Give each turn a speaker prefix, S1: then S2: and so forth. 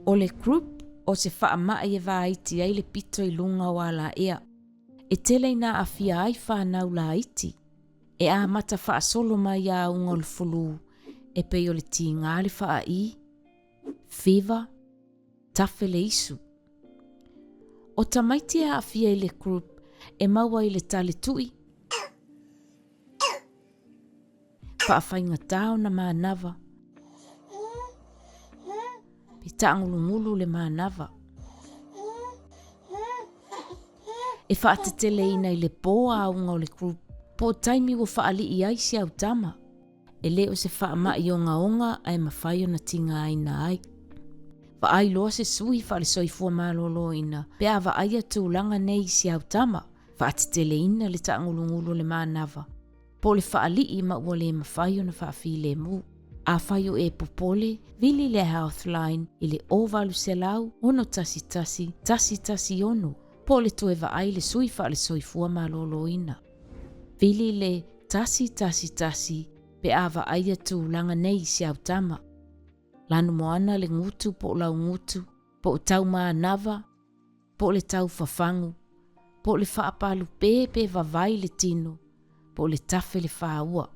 S1: O le croup o se faamai e vaiti ai le pito i luga o alaea. E tele ina aafia ai fanau laiti. E amata faasolo mai auga o le fulu e pei o le tiga le faaii, fever, tafe le isu. O tamaiti e aafia i le croup e maua i le tale tui, faafaigata ona manava, pe taagulugulu le manava. E faateteleina i le po auga o le croup po o taimi ua faalii ai si au tama. E le o se faamai ogaoga ae mafai ona tigaina ai. Vaai loa se sui faale-soifua maloloina pe a vaaia tulaga nei i si au tama, faateteleina le taagulugulu o le manava, po o le faalii ma ua le mafai ona faafilemu. Afai o e popole, vili le Healthline i le 0800 611 116 po o le toe vaai le sui faale-soifua maloloina. Vili le 111 pe a vaaia tulaga nei i si au tama. Lanumoana le gutu po o laugutu, po o taumanava, po o le taufafagu, po o le faapalupe pe vavai le tino, po o le tafe le fāua.